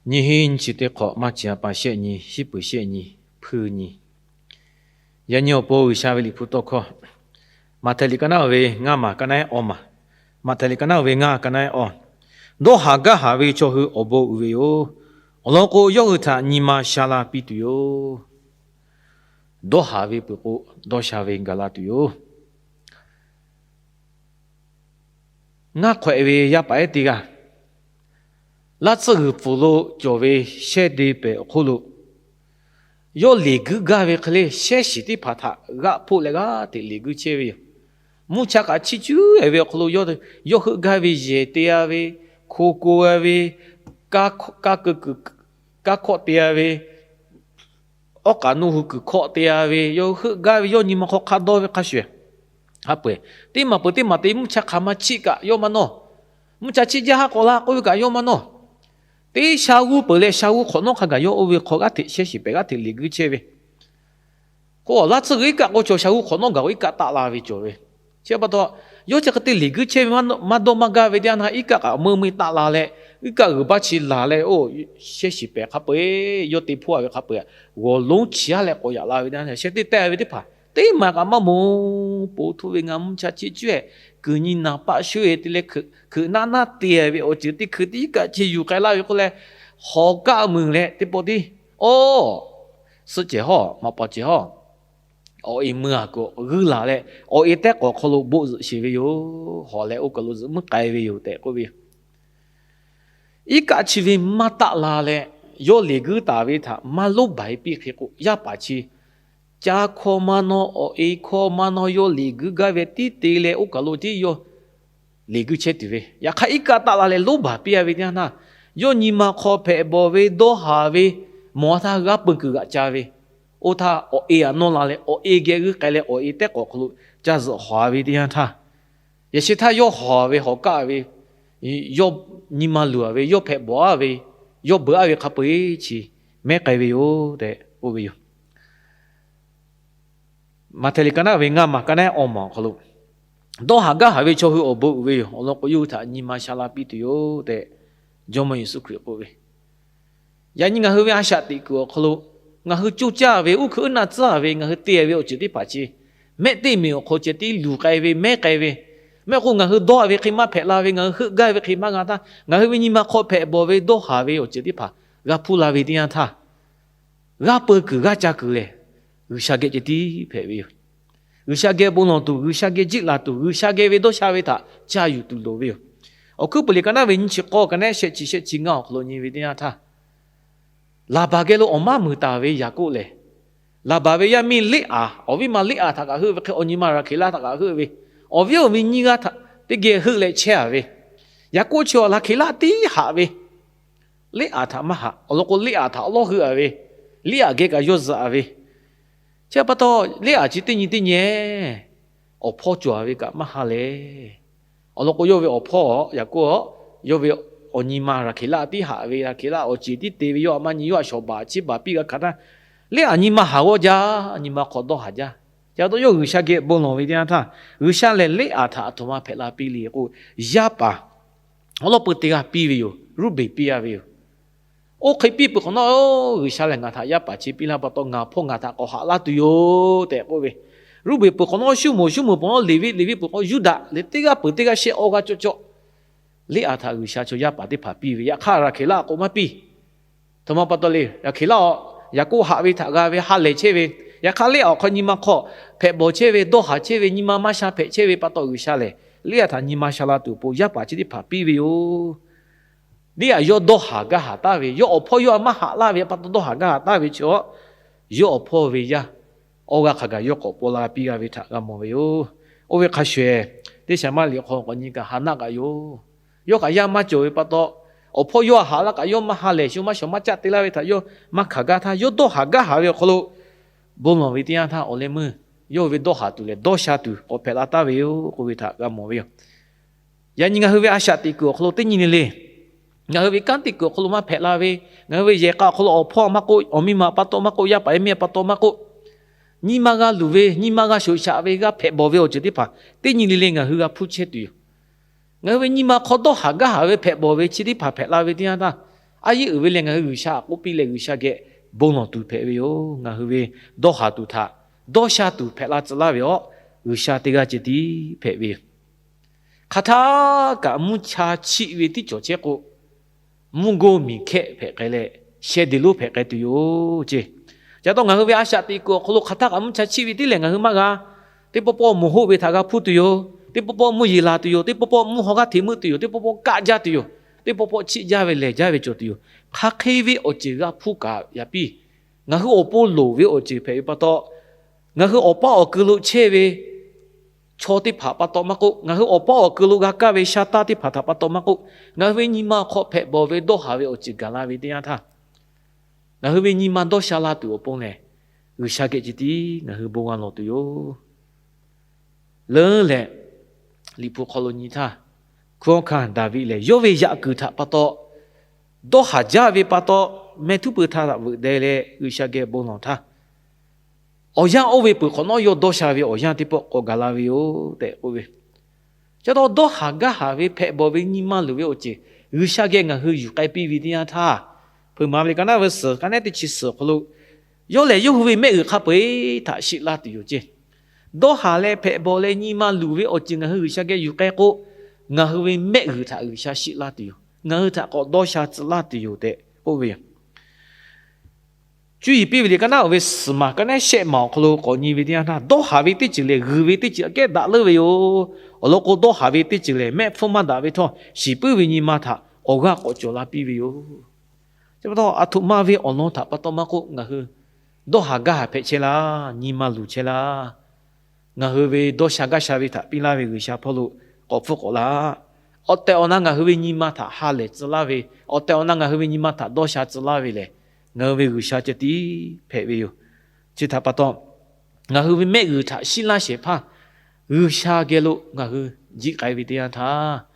Nyiˇ hinˉ nyiˇ chi teˇ hk'awꞈ maˇ chi a pa shehˆ nyi, shiˉ peuˬ shehˆ nyi, hpuiˇ nyi. Yaꞈ nyi awˬ pon G'uiˬsha ve liꞈ hpu tawˇ hkawˇ, Maꞈhtehˍ liꞈ ka naˉ ve ngaˇ maˬ ka naˉ ehˉ awˇ maˬ, Maꞈhtehˍ liꞈ ka naˉ ve ngaˇ ka naˉ ehˉ awˇ, dawˇ haˍ gaˇ haˍ ve chaw hui awˬ bon uiˍ ve yoˬ. Awˬ lawn k'o, yawˇ hui htaꞈ nyi ma sha la piˇ tuˬ yoˬ. Dawˇ haˍ ve peuˬ k'o, dawˇ sha ve gaˬ la tuˬ yoˬ. Ngaˇ hk'awꞈ e ve yaˇ paˍ ehˉ teˇ g'aˇ, laˇ tsuhˇ g'uiˬ pfuhˍ lo cawˬ ve shehˇ de pehˍ awˬ hk'oˆ lo, yawˇ leˬ guiˇ gaˇ ve hk'e le, shehˇ shiˍ teˇ hpaˍ htaꞈ g'aˆ hpoˆ leh g'aˇ hteꞈ leˬ guiˇ chehˇ ve yoˬ. Mvuhˇ cha kaꞈ chiˇ cuˉ e ve awˬ hk'aw lo, yawˇ heuˆ gaˇ ve yehˬ te a ve, hko ko a ve, kaˇ keu kuiˬ, kaˇ hkawˆ te a ve, awˉ k'aꞈ nuˇ hui kuiˬ hkawˆ te a ve, yawˇ heuˆ gaˇ ve yawˇ nyi ma hk'aw hk'a dawˇ ve hk'a shuˍ, hk'a peu-eˬ teˇ maˬ peuˬ teˇ maˬ te mvuhˇ cha hk'aˬ ma chiˆ kaꞈ yawˇ maˇ nawˇ. Mvuhˇ cha chiˆ jaˇ haˉ k'awꞈ la k'oˆ ve kaꞈ yawˇ maˇ nawˇ. Teˇ sha g'uˇ peuˬ leh sha g'uˇ hk'awꞈ nawˉ hk'a gaˬ yawˇ oˇ ve hk'aw g'aˇ hteꞈ shehˇ shiˍ pehˍ g'aˇ hteꞈ leˬ guiˇ chehˇ ve. K'o, laˇ tsuhˇ g'uiˬ iˉ kaˆ k'o chaw sha g'uˇ hk'awꞈ nawˉ gaˬ k'o iˉ kaˆ taˆ la ve cawˬ ve. Chi pa taw, yawˇ chi hk'e te leˬ guiˇ chehˇ ve maˇ dawˇ maˇ gaˇ ve teˇ yanˇ htaˇ, iˉ kaˆ kaꞈ meuˇ meuˇ taˆ la leh, iˉ kaˆ g'uiˬ baˆ chi laˬ leh, oˇ shehˇ shiˍ pehˍ hk'a peu-eˬ yawˇ te hpawˇ a ve hk'a peu-eˬ, g'awˬ lonˉ chi haˉ leh k'awꞈ yaꞈ la ve teˇ yanˇ htaˇ, shehˇ teˇ teh ve teˇ hpaˍ teˇ maˬ kaꞈ maˇ moˍ. Po htuˇ ve ngaˬ mvuhˇ cha chiˆ cuˉ-e, kuiˬ nyi naˍ paˆ shoˉ-e te leh, hkeuꞈ naˆ naˆ te ve awˬ ceuˬ teˇ hkui teˇ iˉ kaˆ chi yuˬ k'ai laˇ ve k'oˆ leh, hawˬ kaˆ mui leh teˇ pawˆ tiˉ, oˇ, suhˆ cehˬ hawˇ, maꞈ paw cehˬ hawˇ, awˬ e mui a kuiˬ g'uiˇ laˬ leh, awˬ e tehˉ k'awꞈ hk'aw lo boˆ zuhꞈ sheˍ ve yoˬ. Hawˬ leh oˇ kaˬ lo zuhꞈ muiˉ k'ai ve yoˬ tehꞈ k'oˆ ve yoˬ. Iˉ kaˆ chi ve maˇ taˆ la leh, yawˇ leˬ guiˇ taˍ ve htaꞈ maˇ lonˉ baˬ-e piˇ hk'e k'o, yaˇ paˍ chi caˇ hkawˇ maˇ nawˇ, awˬ e hkawˇ maˇ nawˇ, yawˇ leˬ guiˇ gaˇ ve tiˉ te leh oˇ kaˬ lo tiˉ yawˇ leˬ guiˇ chehˇ tuˬ ve. Yaꞈ hk'aˇ, iˉ kaˆ taˆ la leh lonˉ baˬ piˇ a ve teˇ yanˇ htaˇ, yawˇ nyi ma hk'aw hpehꞈ bawˬ ve dawˇ haˍ ve mawˬ a htaˇ g'aˇ peu kuiˬ g'aꞈ ca ve, oˇ htaˇ awˬ e aꞈ nawˇ la leh awˬ e geh g'uiˇ k'ai leh awˬ e tehˉ k'awꞈ hk'aw lo ca zuhꞈ hawˬ a ve teˇ yanˇ htaˇ, yaꞈ sheh htaˇ yawˇ hawˬ ve hawˬ kaˆ ve, yawˇ nyi ma luˬ a ve, yawˇ hpehꞈ bawˬ a ve, yawˇ beuꞈ a ve hk'a peu-eˬ chi mehˉ k'ai ve yoˬ tehꞈ k'oˆ ve yoˬ. Maꞈhtehˍ liꞈ ka naˉ ve ngaˇ maˬ ka naˉ awˇ maˬ awˬ hk'aw lo, dawˇ haˍ gaˇ haˍ ve chaw hui awˬ bon uiˍ ve yoˬ. Awˬ lawn k'o, yawˇ hui htaꞈ nyi ma sha la piˇ tuˬ yoˬ tehꞈ, Jawˇmawˇ Yeˍsuˆ Hkriꞈ k'oˆ ve. Yaꞈ nyi ngaˬ hui ve a shaꞈ teꞈ kuiˬ awˬ hk'aw lo, ngaˬ hui coˇ caˇ ve, uˉ hkui uˉ naˆ tcuhˉ ve, ngaˬ hui te ve awˬ ceuˬ teˇ hpaˍ chi mehˆ teˇ meꞈ awˬ hk'aw ceh tiˉ luˬ k'ai ve, mehˉ k'ai ve, mehˆ k'o ngaˬ hui dawˇ ve hk'e maˇ hpehꞈ la ve, ngaˬ hui heuˆ gaˇ ve hk'e maˇ g'a htaˇ, ngaˬ hui ve nyi ma hk'aw hpehꞈ bawˬ ve dawˇ haˍ ve awˬ ceuˬ teˇ hpaˍ g'a hpuˇ la ve teˇ yanˇ htaˇ, g'aˇ peu kuiˬ g'aˇ ca kuiˬ lehˬ, G'uiˬsha geh ceh tiˉ hpehꞈ ve yoˬ. G'uiˬsha geh bon lawˬ tuˬ, G'uiˬsha geh jiˆ laˬ tuˬ, G'uiˬsha geh ve dawˇ sha ve htaꞈ ca yuˬ tuˬ loˍ ve yoˬ. Awˬ hkuiˉ puiˍ liꞈ ka naˉ ve nyiˇ chi k'awˇ ka naˉ shehˆ chi shehˆ chi ngaˇ awˬ hk'aw lo nyi ve teˇ yanˇ htaˇ, Laˍbaˍ geh lo awˬ maˇ muiˬ taˍ ve Yaˍkoˆ lehˬ, Laˍbaˍ ve yaˇ miˇ Leˇaˍ, awˬ viˉ ma Leˇaˍ htaꞈ kaꞈ heuˆ ve hk'e, awˬ nyi ma Raˍhkeˍlaˆ htaꞈ kaꞈ heuˆ ve, awˬ viˉ awˬ nyi nyiˇ g'aˇ htaꞈ teˇ geh heuˆ leh chehˇ a ve, Yaˍkoˆ chi awˬ Raˍhkeˍlaˆ tiˉ haꞈ ve, Leˇaˍ htaꞈ maˇ haꞈ. Awˬ lawn k'o, Leˇaˍ htaꞈ awˉ lawˉ heuˆ a ve, Leˇaˍ geh kaꞈ yawˇ zuhꞈ a ve, chi pa taw Leˇaˍ chi teˇ nyi teˇ nyi awˬ hpawˇ cawˬ a ve kaꞈ maˇ ha lehˬ. Awˬ lawn k'o, yawˇ ve awˬ hpawˇ Yaˍkoˆ, yawˇ ve awˬ nyi ma Raˍhkeˍlaˆ tiˉ haꞈ ve, Raˍhkeˍlaˆ awˬ ceˬ tiˉ te ve, yawˇ aꞈ ma nyi yawˇ aꞈ shawˍ baˬ chiˇ baˬ piˇ g'a hkanˍ htaˇ, Leˇaˍ nyi ma haꞈ g'awˇ jaˇ, nyi ma hk'aw dawˇ haˍ jaˇ. Chi pa taw yawˇ G'uiˬsha geh bon lawˬ ve teˇ yanˇ htaˇ, G'uiˬsha lehˬ Leˇaˍ htaꞈ aˬ htoꞈ ma hpehꞈ la piˇ le k'o, yaˇ paˍ awˉ lawˉ peu teˇ g'aˇ piˇ ve yoˬ. Ruˇbeˍ piˇ a ve yoˬ. Oˇ hk'e piˇ peuˬ hk'awꞈ nawˉ, G'uiˬsha lehˬ ngaˬ htaꞈ yaˇ paˍ chi piˇ laˇ pa taw, ngaˬ hpawˇ ngaˬ htaꞈ k'awꞈ haꞈ laˇ tuˬ yoˬ tehꞈ k'oˆ ve. Ruˇbeˍ peuˬ hk'awꞈ nawˉ Shuˇmoˍ, Shuˇmoˍ peuˬ hk'awꞈ nawˉ Leˍviˆ, Leˍviˆ peuˬ hk'awꞈ nawˉ Yuˇdaꞈ leh teˇ g'aˇ peuˬ teˇ g'aˇ shehˆ awˇ g'aˇ cawˇ cawˇ Leˇaˍ htaꞈ G'uiˬsha chaw yaˇ paˍ teˇ hpaˍ piˇ ve. Yaꞈ hk'aˇ Raˍhkeˍlaˆ k'o maˇ piˇ. Htoꞈ ma pa taw le, Raˍhkeˍlaˆ a, Yaˍkoˆ haꞈ ve htaꞈ g'a ve ha lehˬ chehˇ ve, yaꞈ hk'aˇ Leˇaˍ awˬ hk'aw nyi ma hk'aw hpehꞈ bawˬ chehˇ ve, dawˇ haˍ chehˇ ve, nyi ma maˇ sha hpehꞈ chehˇ ve pa taw, G'uiˬsha lehˬ Leˇaˍ htaꞈ nyi ma sha la tuˬ awˬ pon yaˇ paˍ chi teˇ hpaˍ piˇ ve yoˬ. Leˇaˍ yawˇ dawˇ haˍ gaˇ haˍ taˍ ve, yawˇ awˬ hpawˇ yawˇ aꞈ maˇ haꞈ laˇ ve pa taw dawˇ haˍ gaˇ haˍ taˍ ve chi, yawˇ awˬ hpawˇ ve yaˇ awˇ g'aˇ hk'a gaˬ yawˇ k'awꞈ paw la piˇ g'a ve htaꞈ g'a mawˬ ve yoˬ. Oˇ ve hk'a shuˍ, teˇ shaˍ maˇ liꞈ hk'aw k'awꞈ nyi kaꞈ ha naˆ kaꞈ yoˬ. Yawˇ kaꞈ yaˇ maˇ cawˬ ve pa taw, awˬ hpawˇ yawˇ aꞈ haꞈ laˇ kaꞈ yawˇ maˇ ha lehˬ, shu maˇ shawˍ maˇ caˆ te laˇ ve htaꞈ yawˇ maˇ hkanˍ gaˇ htaˇ, yawˇ dawˇ haˍ gaˇ haˍ ve awˬ hk'aw lo bon lawˬ ve teˇ yanˇ htaˇ, awˬ leh meuˇ yawˇ ve dawˇ haˍ tuˬ lehˬ dawˇ sha tuˬ k'awꞈ hpehꞈ la taˍ ve yoˬ k'oˆ ve htaꞈ g'a mawˬ ve yoˬ. Yaꞈ nyi ngaˬ hui ve a shaꞈ teꞈ kuiˬ awˬ hk'aw lo teˇ nyi le le, ngaˬ hui ve kanˉ teꞈ kuiˬ awˬ hk'aw lo maˇ hpehꞈ la ve, ngaˬ hui ve yehˬ k'a awˬ hk'aw lo awˬ hpawˇ maˇ k'oˆ, awˬ miˇ ma pa taw maˇ k'oˆ, yaˇ paˍ yaˇ miˇ pa taw maˇ k'oˆ, nyi ma g'a luˬ ve, nyi ma g'a shoꞈ shaꞈ ve, g'a hpehꞈ bawˬ ve awˬ ceuˬ teˇ hpaˍ teˇ nyi le le ngaˬ hui g'a hpuˇ chehˇ tuˬ yoˬ. Ngaˬ hui ve nyi ma hk'aw dawˇ haˍ gaˇ haˍ ve hpehꞈ bawˬ ve chi teˇ hpaˍ hpehꞈ la ve teˇ yanˇ htaˇ, A yehˉ uiˍ ve lehˬ, ngaˬ hui G'uiˬsha k'oˆ piˇ leh G'uiˬsha geh bon lawˬ tuˬ hpehꞈ ve yoˬ. Ngaˬ hui ve dawˇ haˍ tuˬ htaꞈ dawˇ sha tuˬ hpehꞈ la tcuh laˇ ve awˬ G'uiˬsha teˇ g'aˇ ceh tiˉ hpehꞈ ve yoˬ. Hk'aˬ htaˇ kaꞈ mvuhˇ cha chiˆ ve tiˉ cawˬ chehˇ k'o, mvuhˇ goˇ miˬ hkehˆ hpehꞈ k'ai leh, sheh deˬ lonˉ hpehꞈ k'ai tuˬ yoˬ ceˇ. Ca taw ngaˬ hui ve a shaꞈ teꞈ kuiˬ awˬ hk'aw lo hk'aˬ htaˇ kaꞈ mvuhˇ cha chiˆ ve tiˉ lehˬ, ngaˬ hui maˇ g'a. Teˇ pawˆ pawˆ moˬ hoˆ ve htaꞈ g'a hpuˇ tuˬ yoˬ. Teˇ pawˆ pawˆ mvuhˇ yeˬ laˬ tuˬ yoˬ. Teˇ pawˆ pawˆ mvuhˇ haw g'aˇ hteꞈ meuˆ tuˬ yoˬ. Teˇ pawˆ pawˆ chiˆ jaˇ ve lehˬ jaˇ ve cawˬ tuˬ yoˬ. Hk'aˬ hk'e ve awˬ ceuˬ g'a hpuˇ kaꞈ yaꞈ piˇ, ngaˬ hui awˬ pon loˍ ve awˬ ceuˬ hpehꞈ ve pa taw, ngaˬ hui awˬ paˇ awˬ keu lo chehˇ ve chaw teˇ hpaˍ pa taw maˇ k'oˆ, ngaˬ hui awˬ paˇ awˬ keu lo g'a kaˇ ve sha taˇ teˇ hpaˍ htaꞈ pa taw maˇ k'oˆ, ngaˬ hui ve nyi ma hk'aw hpehꞈ bawˬ ve dawˇ haˍ ve awˬ ceuˬ gaˬ la ve teˇ yanˇ htaˇ, ngaˬ hui ve nyi ma dawˇ sha la tuˬ awˬ pon lehˬ, G'uiˬsha geh ceh tiˉ ngaˬ hui bon g'a lawˬ tuˬ yoˬ. Leuˉ leh, Liꞈ hpu hk'aw lo nyi htaˇ, hkunˉ hawˉ hkanˇ Daˍviˆ lehˬ, yawˇ ve yaꞈ kuiˬ htaꞈ pa taw dawˇ haˍ jaˇ ve pa taw, mehˆ htuˉ pui htaˇ htaꞈ veuꞈ deh leh G'uiˬsha geh bon lawˬ htaˇ, awˬ yanˇ oˇ ve peuˬ hk'awꞈ nawˉ yawˇ dawˇ sha ve awˬ yanˇ teˇ pawˆ k'awꞈ gaˬ la ve yoˬ tehꞈ k'oˆ ve. Ca taw dawˇ haˍ gaˇ haˍ ve hpehꞈ bawˬ ve nyi ma luˬ ve awˬ ceuˬ G'uiˬsha geh ngaˬ hui yuˬ k'ai piˇ ve teˇ yanˇ htaˇ, Hpeuꞈ maˍ ve liꞈ ka naˉ ve suhˍ ka nehˉ teˇ chi suhˍ awˬ hk'aw lo, yawˇ lehˬ yawˇ hui ve mehˆ g'uiˬ hk'a peu-eˬ htaꞈ shiˆ laˇ tuˬ yoˬ ceˇ. Dawˇ haˍ leh hpehꞈ bawˬ leh nyi ma luˬ ve awˬ ceuˬ ngaˬ hui G'uiˬsha geh yuˬ k'ai k'o, ngaˬ hui ve mehˆ g'uiˬ htaꞈ G'uiˬsha shiˆ laˇ tuˬ yoˬ. Ngaˬ hui htaꞈ k'awꞈ dawˇ sha tcuh laˇ tuˬ yoˬ tehꞈ k'oˆ ve yoˬ. Cuˇ yiˍ piˇ ve liꞈ ka naˉ oˇ ve suhˍ maˬ ka nehˉ shehˆ maˬ awˬ hk'aw lo k'awꞈ nyi ve teˇ yanˇ htaˇ, dawˇ haˍ ve teˇ ceuˬ lehˬ g'uiˬ ve teˇ ceuˬ aꞈ kehˉ daꞈ leuˉ ve yoˬ. Awˬ lawn k'o, dawˇ haˍ ve teˇ ceuˬ lehˬ mehˆ hpfuhˇ maˇ daꞈ ve htawˇ, shiˍ puiˉ ve nyi ma htaꞈ awˬ g'aˇ k'awꞈ cawˬ la piˇ ve yoˬ. Chi pa taw, aˬ htoꞈ ma ve awˬ lawn htaꞈ pa taw maˇ k'oˆ, ngaˬ hui dawˇ haˍ gaˇ haˍ hpehꞈ chehˇ laˇ, nyi ma luˬ chehˇ laˇ. Ngaˬ hui ve dawˇ sha gaˇ sha ve htaꞈ piˇ laˇ ve G'uiˬsha hpawˇ lo k'awꞈ hpfuhˇ k'awꞈ laˇ. Awˬ tehˬ awˬ na ngaˬ hui ve nyi ma htaꞈ ha lehˬ tcuh laˇ ve, awˬ tehˬ awˬ na ngaˬ hui ve nyi ma htaꞈ dawˇ sha tcuh laˇ ve lehˬ, ngaˬ hui ve G'uiˬsha ceh tiˉ hpehꞈ ve yoˬ. Chi htaꞈ pa taw, ngaˬ hui ve mehˆ g'uiˬ htaꞈ shiˆ laˇ shehˍ hpaˇ G'uiˬsha geh lo ngaˬ hui jiˆ k'ai ve teˇ yanˇ htaˇ,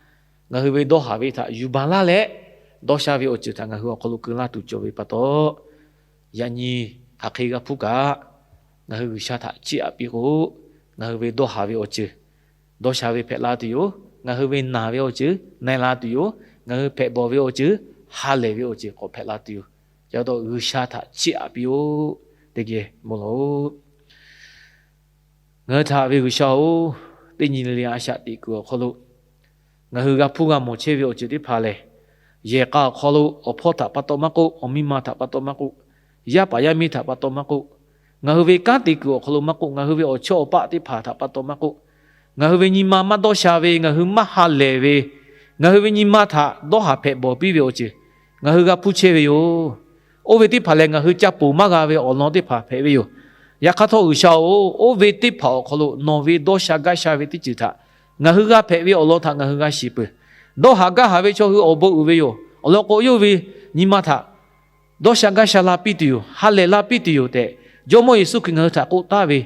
ngaˬ hui ve dawˇ haˍ ve htaꞈ yuˬ baˬ laˇ leh, dawˇ sha ve awˬ ceuˬ htaꞈ ngaˬ hui awˬ hk'aw lo keu laˇ tuˬ cawˬ ve pa taw, yaꞈ nyi hk'aˬ hk'e g'a hpuˇ kaꞈ, ngaˬ hui G'uiˬsha htaꞈ chiˇ aꞈ piˇ k'o, ngaˬ hui ve dawˇ haˍ ve awˬ ceuˬ dawˇ sha ve hpehꞈ la tuˬ yoˬ. Ngaˬ hui ve naˬ ve awˬ ceuˬ na e la tuˬ yoˬ. Ngaˬ hui hpehꞈ bawˬ ve awˬ ceuˬ ha lehˬ ve awˬ ceuˬ k'awꞈ hpehꞈ la tuˬ yoˬ. Ca taw G'uiˬsha htaꞈ chiˇ aꞈ piˇ-oˆ. Teˇ geh bon lawˬ-oˆ. Ngaˬ hui htaꞈ ve G'uiˬsha-oˬ, teˇ nyi le le a shaꞈ teꞈ kuiˬ awˬ hk'aw lo ngaˬ hui g'a hpuˇ g'a mawˬ chehˇ ve awˬ ceuˬ teˇ hpaˍ lehˬ, yehˬ k'a awˬ hk'aw lo awˬ hpawˇ htaꞈ pa taw maˇ k'oˆ, awˬ miˇ ma htaꞈ pa taw maˇ k'oˆ, yaˇ paˍ yaˇ miˇ htaꞈ pa taw maˇ k'oˆ, ngaˬ hui ve kanˉ te kuiˬ awˬ hk'aw lo maˇ k'oˆ, ngaˬ hui ve awˬ chawˇ awˬ paˆ teˇ hpaˍ htaꞈ pa taw maˇ k'oˆ, ngaˬ hui ve nyi ma maˇ dawˇ sha ve, ngaˬ hui maˇ ha lehˬ ve, ngaˬ hui ve nyi ma htaꞈ dawˇ haˍ hpehꞈ bawˬ piˇ ve awˬ ceuˬ ngaˬ hui g'a hpuˇ chehˇ ve yoˬ. Oˇ ve teˇ hpaˍ lehˬ, ngaˬ hui ca poˬ maˇ g'a ve awˬ lawn teˇ hpaˍ hpehꞈ ve yoˬ. Yaꞈ hk'aˇ htawˇ, G'uiˬsha-oˬ, oˇ ve teˇ hpaˍ awˬ hk'aw lo nawˬ ve dawˇ sha gaˇ sha ve teˇ ceuˬ htaꞈ ngaˬ hui g'a hpehꞈ ve awˬ lawn htaꞈ ngaˬ hui g'a shiˍ peuˬ. Dawˇ haˍ gaˇ haˍ ve chaw hui awˬ bon uiˍ ve yoˬ. Awˬ lawn k'o, yawˇ ve nyi ma htaꞈ dawˇ sha gaˇ sha la piˇ tuˬ yoˬ. Ha lehˬ la piˇ tuˬ yoˬ tehꞈ, Jawˇmawˇ Yeˍsuˆ Hkriꞈ ngaˬ hui htaꞈ k'oˆ taˍ ve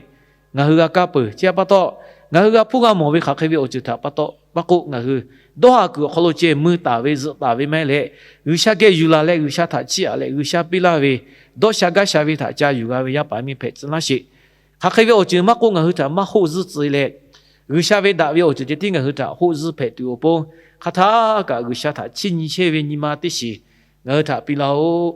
ngaˬ hui g'a kaˇ peuˬ. Chi htaꞈ pa taw, ngaˬ hui g'a hpuˇ g'a mawˬ ve hk'aˬ hk'e ve awˬ ceuˬ htaꞈ pa taw maˇ k'oˆ, ngaˬ hui dawˇ haˍ kuiˬ awˬ hk'aw lo ceh mui taˍ ve zuhꞈ taˍ ve maˇ heˆ leh, G'uiˬsha geh yuˬ laˬ leh, G'uiˬsha htaꞈ chiˇ aꞈ leh, G'uiˬsha piˇ laˇ ve dawˇ sha gaˇ sha ve htaꞈ ca yuˬ g'a ve yaˇ paˍ yaˇ miˇ hpehꞈ tcuh laˇ sheˍ. Hk'aˬ hk'e ve awˬ ceuˬ maˇ k'oˆ, ngaˬ hui htaꞈ maˇ hoˆ zuhˇ tcuh leh, G'uiˬsha ve daꞈ ve awˬ ceuˬ ceh tiˉ ngaˬ hui htaꞈ hoˆ zuhˇ hpehꞈ tuˬ awˬ pon, hk'aˬ htaˇ kaꞈ G'uiˬsha htaꞈ chiˇ nyi chehˇ ve nyi ma teˇ shiˍ ngaˬ hui htaꞈ piˇ laˇ-oˆ.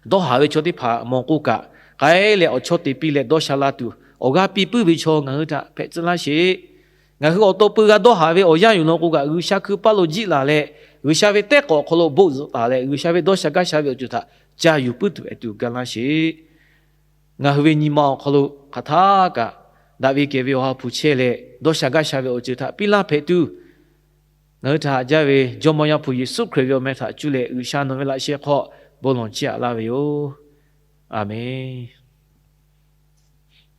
Dawˇ haˍ ve chaw teˇ hpaˍ mawˬ k'o kaꞈ, k'ai leh awˬ chawˇ te piˇ leh dawˇ sha la tuˬ awˬ g'aˇ piˇ puiˉ ve chaw ngaˬ hui htaꞈ hpehꞈ tcuh laˇ sheˍ. Ngaˬ hui awˬ to peu g'a dawˇ haˍ ve awˬ yanˇ yuˬ law k'o kaꞈ, G'uiˬsha hkui paˇ lo jiˆ laˬ leh, G'uiˬsha ve tehˉ k'awꞈ awˬ hk'aw lo boˆ zuhꞈ taˍ leh, G'uiˬsha ve dawˇ sha gaˇ sha ve awˬ ceuˬ htaꞈ ca yuˬ puiˉ tuˬ hpehꞈ tuˬ ga laˇ sheˍ. Ngaˬ hui ve nyi ma awˬ hk'aw lo hk'aˬ htaˇ kaꞈ, daꞈ ve kehˬ ve awˬ ha hpu chehˇ leh, dawˇ sha gaˇ sha ve awˬ ceuˬ htaꞈ piˇ laˇ hpehꞈ tuˬ, ngaˬ hui htaꞈ haꞈ jaˇ ve Jawˇmawˇ Yaˇ hpu Yeˍsuˆ Hkriꞈ ve awˬ meh htaꞈ cuˇ leh G'uiˬsha nawˬ ve laꞈ sheh hk'aw bon lawˬ chiˇ aꞈ laˇ ve yoˬ. Aˬmenˍ.